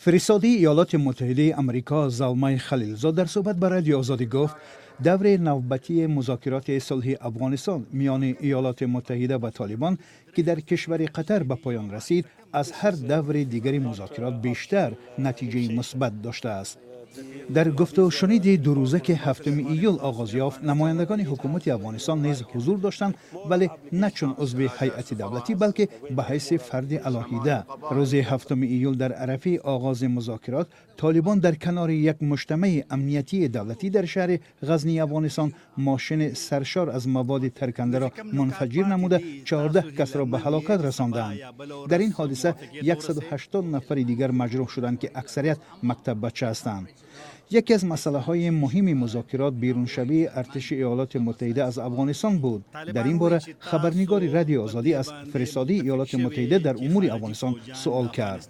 Фиристодаи Иёлоти Муттаҳидаи Амрико Залмай Халилзод дар суҳбат ба Радиои Озодӣ гуфт, даври навбатии музокироти сулҳи Афғонистон миёни Иёлоти Муттаҳида ва Толибон, ки дар кишвари Қатар ба поён расид, аз ҳар даври дигари музокирот бештар натиҷаи мусбат доштааст. Дар гуфту шуниди дурӯза, ки 7 июл оғоз ёфт, намояндагони ҳукумати Афғонистон низ ҳузур доштанд, вале на чун узви ҳайати давлатӣ, балки ба ҳайси фарди алоҳида. Рӯзи 7 июл, дар арафаи оғози музокирот, Толибон дар канори як муҷтамаи амниятии давлатӣ дар шаҳри Ғазнии Афғонистон мошини саршор аз маводи таркандаро мунфаҷир намуда, 14 касро ба ҳалокат расонданд. Дар ин ҳодиса 180 нафари дигар маҷрӯҳ шуданд, ки аксарият мактаббача ҳастанд. Яке аз масъалаҳои муҳими музокирот беруншавии артиши Иёлоти Муттаҳида аз Афғонистон буд. Дар ин бора хабарнигори Радиои Озодӣ аз фиристодаи Иёлоти Муттаҳида дар умури Афғонистон суол кард.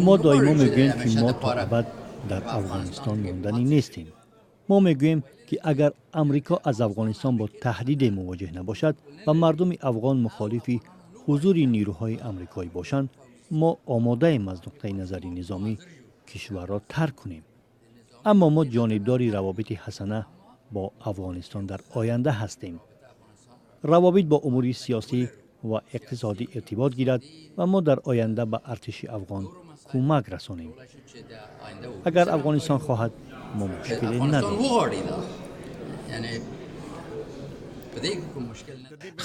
Мо доимо мегӯем, ки мо то абад дар Афғонистон монданӣ нестем. Мо мегӯем, ки агар Амрико аз Афғонистон бо таҳдиде мувоҷеҳ набошад ва мардуми афғон мухолифи ҳузури нирӯҳои амрикоӣ бошанд, мо омодаем аз нуқтаи назари низомӣ кишварро тарк кунем. Аммо мо ҷонибдори равобити ҳасана бо Афғонистон дар оянда ҳастем. Равобит бо умури сиёсӣ ва иқтисодӣ иртибот гирад ва мо дар оянда ба артиши афғон кӯмак расонем. Агар Афғонистон хоҳад, мо мушкиле надорем.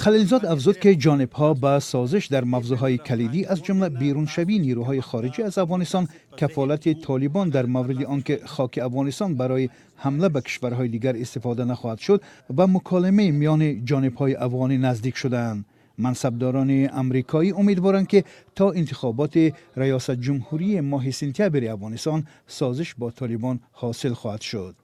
Халилзод афзуд, ки ҷонибҳо ба созиш дар мавзӯъҳои калидӣ, аз ҷумла беруншавии нирӯҳои хориҷӣ аз Афғонистон, кафолати Толибон дар мавриди он ки хоки Афғонистон барои ҳамла ба кишварҳои дигар истифода нахоҳад шуд, ва муколимаи миёни ҷонибҳои афғонӣ наздик шудаанд. Мансабдорони амрикоӣ умедворанд, ки то интихоботи раёсатҷумҳурии моҳи сентябри Афғонистон созиш бо Толибон ҳосил хоҳад шуд.